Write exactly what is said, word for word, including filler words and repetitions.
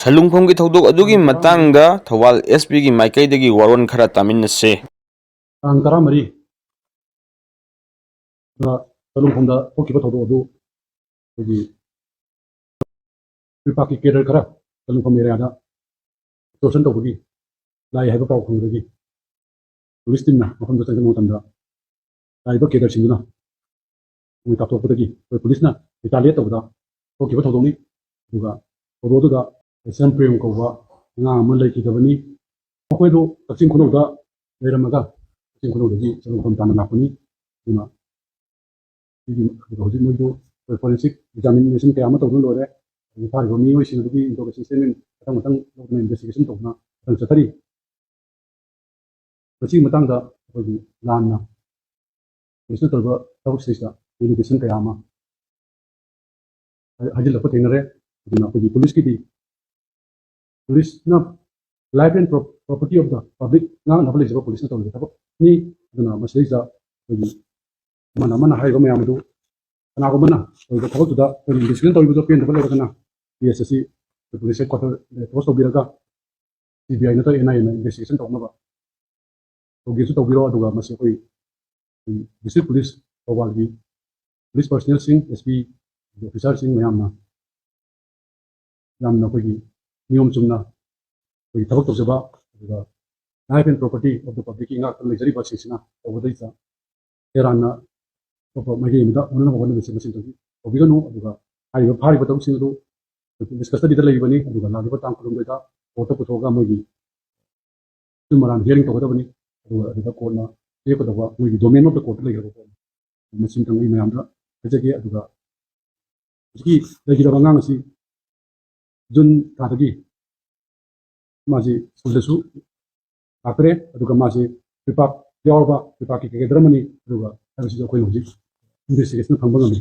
ꯁꯂꯨꯡꯐꯝꯒꯤ ꯊꯧꯗꯣꯛ ꯑꯗꯨꯒꯤ ꯃꯇꯥꯡꯗ ꯊꯧꯕꯥꯜ ꯑꯦꯁ ꯄꯤꯒꯤ ꯃꯥꯏꯀꯩꯗꯒꯤ ꯋꯥꯔꯣꯜ ꯈꯔ ꯇꯥꯃꯤꯟꯅꯁꯦ꯫ ꯇꯥꯡ ꯇꯔꯥꯃꯔꯤ ꯁꯂꯨꯡꯐꯝꯗ ꯊꯣꯛꯈꯤꯕ ꯊꯧꯗꯣꯛ ꯑꯗꯨ ꯑꯩꯈꯣꯏꯒꯤ ꯄꯤꯄꯥꯛꯀꯤ ꯀꯦꯗꯔ ꯈꯔ ꯁꯂꯨꯡꯐꯝ ꯑꯦꯔꯤꯌꯥꯗ ꯑꯦꯛꯁꯇꯣꯔꯁꯟ ꯇꯧꯕꯒꯤ ꯂꯥꯛꯏ ꯍꯥꯏꯕ ꯄꯥꯎ ꯐꯪꯕꯗꯒꯤ ꯄꯨꯂꯤꯁ ꯇꯤꯝꯅ ꯃꯐꯝꯗ ꯆꯪꯁꯤꯟꯕ ꯃꯇꯝꯗ ꯂꯥꯛꯏꯕ ꯀꯦꯗꯔꯁꯤꯡꯗꯨꯅ ꯃꯣꯏ ꯀꯥꯞꯊꯣꯛꯄꯗꯒꯤ ꯑꯩꯈꯣꯏ ꯄꯨꯂꯤꯁꯅ ꯔꯤꯇꯥꯂꯤꯌꯦꯠ ꯇꯧꯕꯗ ꯊꯣꯛꯈꯤꯕ ꯊꯧꯗꯣꯛꯅꯤ꯫ ꯑꯗꯨꯒ ꯊꯧꯗꯣꯛ ꯑꯗꯨꯗ ꯑꯦꯁ ꯑꯦꯝ ꯄ꯭ꯔꯦꯝ ꯀꯧꯕ ꯑꯉꯥꯡ ꯑꯃ ꯂꯩꯈꯤꯗꯕꯅꯤ꯫ ꯃꯈꯣꯏꯗꯨ ꯀꯛꯆꯤꯡ ꯈꯨꯅꯧꯗ ꯂꯩꯔꯝꯃꯒ ꯀꯛꯆꯤꯡ ꯈꯨꯅꯧꯗꯒꯤ ꯁꯂꯨꯡꯐꯝ ꯇꯥꯟꯅ ꯂꯥꯛꯄꯅꯤ꯫ ꯑꯗꯨꯅ ꯁꯤꯒꯤ ꯍꯧꯖꯤꯛ ꯃꯣꯏꯗꯨ ꯐꯣꯔꯦꯟꯁꯤꯛ ꯑꯦꯛꯖꯥꯃꯤꯅꯦꯁꯟ ꯀꯌꯥ ꯑꯃ ꯇꯧꯗꯨꯅ ꯂꯣꯏꯔꯦ꯫ ꯑꯗꯨ ꯐꯥꯔꯤꯕ ꯃꯤꯑꯣꯏꯁꯤꯡ ꯑꯗꯨꯒꯤ ꯏꯟꯇ꯭ꯔꯣꯒꯦꯁꯟ ꯁ꯭ꯇꯦꯠꯃꯦꯟ ꯃꯊꯪ ꯃꯊꯪ ꯂꯧꯗꯨꯅ ꯏꯟꯚꯦꯁꯇꯤꯒꯦꯁꯟ ꯇꯧꯗꯨꯅ ꯃꯊꯪ ꯆꯠꯊꯔꯤ꯫ ꯃꯁꯤꯒꯤ ꯃꯇꯥꯡꯗ ꯑꯩꯈꯣꯏꯒꯤ ꯂꯥꯟꯅ ꯄꯨꯂꯤꯁꯅ ꯇꯧꯔꯤꯕ ꯊꯕꯛꯁꯤꯗꯩꯁꯤꯗ ꯑꯦꯂꯤꯒꯦꯁꯟ ꯀꯌꯥ ꯑꯃ ꯍꯥꯏ-, ꯍꯥꯏꯖꯤꯜꯂꯛꯄ ꯊꯦꯡꯅꯔꯦ꯫ ꯑꯗꯨꯅ ꯑꯩꯈꯣꯏꯒꯤ ꯄꯨꯂꯤꯁꯀꯤꯗꯤ, ꯄꯨꯂꯤꯁꯅ life and pro-, property of the public ꯉꯥꯛꯅꯕ ꯂꯩꯖꯕ ꯄꯨꯂꯤꯁꯅ ꯇꯧꯔꯤꯕ ꯊꯕꯛꯅꯤ꯫ ꯑꯗꯨꯅ ꯃꯁꯤꯗꯩꯁꯤꯗ ꯑꯩꯈꯣꯏꯒꯤ ꯑꯃꯅ ꯑꯃꯅ ꯍꯥꯏꯔꯤꯕ ꯃꯌꯥꯝ ꯑꯗꯨ ꯀꯅꯥꯒꯨꯝꯕꯅ ꯇꯧꯔꯤꯕ ꯊꯕꯛꯇꯨꯗ ꯑꯩꯈꯣꯏꯅ ꯏꯟꯚꯦꯁꯇꯤꯒꯦꯁꯟ ꯇꯧꯔꯤꯕꯗꯣ ꯄꯦꯟꯗꯕ ꯂꯩꯔꯒꯅ ꯀꯦꯁ ꯑꯁꯤ ꯄꯨꯂꯤꯁ ꯍꯦꯗ ꯀ꯭ꯋꯥꯇꯔꯗ ꯑꯦꯄ꯭ꯔꯣꯆ ꯇꯧꯕꯤꯔꯒ ꯁꯤ ꯕꯤ ꯑꯥꯏ ꯅꯠꯇ꯭ꯔꯒ ꯑꯦꯟ ꯑꯥꯏ ꯑꯦꯅ ꯏꯟꯚꯦꯁꯇꯤꯒꯦꯁꯟ ꯇꯧꯅꯕ ꯇꯧꯒꯦꯁꯨ ꯇꯧꯕꯤꯔꯣ꯫ ꯑꯗꯨꯒ ꯃꯁꯤ ꯑꯩꯈꯣꯏ, ꯑꯩꯈꯣꯏ ꯗꯤꯁꯇ꯭ꯔꯤꯛ ꯄꯨꯂꯤꯁ ꯊꯧꯕꯥꯜꯒꯤ ꯄꯨꯂꯤꯁ ꯄꯔꯁꯅꯦꯜꯁꯤꯡ, ꯑꯦꯁ ꯄꯤ, ꯑꯣꯐꯤꯁꯥꯔꯁꯤꯡ ꯃꯌꯥꯝꯅ ꯌꯥꯝꯅ ꯑꯩꯈꯣꯏꯒꯤ ꯅꯤꯌꯣꯝ ꯆꯨꯝꯅ ꯑꯩꯈꯣꯏꯒꯤ ꯊꯕꯛ ꯇꯧꯖꯕ, ꯑꯗꯨꯒ life and property of the publicꯀꯤ ꯉꯥꯛꯇ ꯂꯩꯖꯔꯤꯕꯁꯤꯡꯁꯤꯅ ꯇꯧꯕꯗꯩꯗ ꯇꯦꯔꯥꯟꯅ ꯑꯇꯣꯞꯄ ꯃꯥꯏꯀꯩ ꯑꯃꯗ ꯑꯣꯟꯅꯅꯕ ꯍꯣꯠꯅꯕꯁꯦ ꯃꯁꯤꯗꯒꯤ ꯇꯧꯕꯤꯒꯅꯨ꯫ ꯑꯗꯨꯒ ꯍꯥꯏꯔꯤꯕ ꯐꯥꯔꯤꯕ ꯊꯕꯛꯁꯤꯡ ꯑꯗꯨ ꯄꯨꯂꯤꯁ ꯀꯁꯇꯗꯤꯗ ꯂꯩꯕꯅꯤ꯫ ꯑꯗꯨꯒ ꯂꯥꯛꯂꯤꯕ ꯇꯥꯡ ꯀꯨꯟꯍꯨꯝꯗꯣꯏꯗ ꯀꯣꯔꯠꯇ ꯄꯨꯊꯣꯛꯑꯒ ꯃꯣꯏꯒꯤ ꯑꯆꯨꯝ ꯑꯔꯥꯟ ꯍꯤꯌꯥꯔꯤꯡ ꯇꯧꯒꯗꯕꯅꯤ꯫ ꯑꯗꯨꯒ ꯑꯗꯨꯗ ꯀꯣꯔꯠꯅ ꯄꯤꯔꯛꯀꯗꯧꯕ ꯃꯣꯏꯒꯤ domain of the courtꯇ ꯂꯩꯒꯗꯕ ꯄꯣꯠꯅꯤ꯫ ꯃꯁꯤꯝꯇꯪ ꯑꯩ ꯃꯌꯥꯝꯗ ꯍꯥꯏꯖꯒꯦ꯫ ꯑꯗꯨꯒ ꯍꯧꯖꯤꯛꯀꯤ ꯂꯩꯈꯤꯗꯕ ꯑꯉꯥꯡ ꯑꯁꯤ ꯖꯨꯟ ꯊꯥꯗꯒꯤ ꯃꯥꯁꯤ ꯁ꯭ꯀꯨꯜꯗꯁꯨ ꯂꯥꯛꯇ꯭ꯔꯦ꯫ ꯑꯗꯨꯒ ꯃꯥꯁꯤ ꯄꯤꯄꯥꯛ ꯌꯥꯎꯔꯕ ꯄꯤꯄꯥꯛꯀꯤ ꯀꯦꯗꯔ ꯑꯃꯅꯤ꯫ ꯑꯗꯨꯒ ꯍꯥꯏꯕꯁꯤꯁꯨ ꯑꯩꯈꯣꯏꯅ ꯍꯧꯖꯤꯛ ꯏꯟꯚꯦꯁꯇꯤꯒꯦꯁꯟ ꯐꯪꯕ ꯉꯝꯃꯤ꯫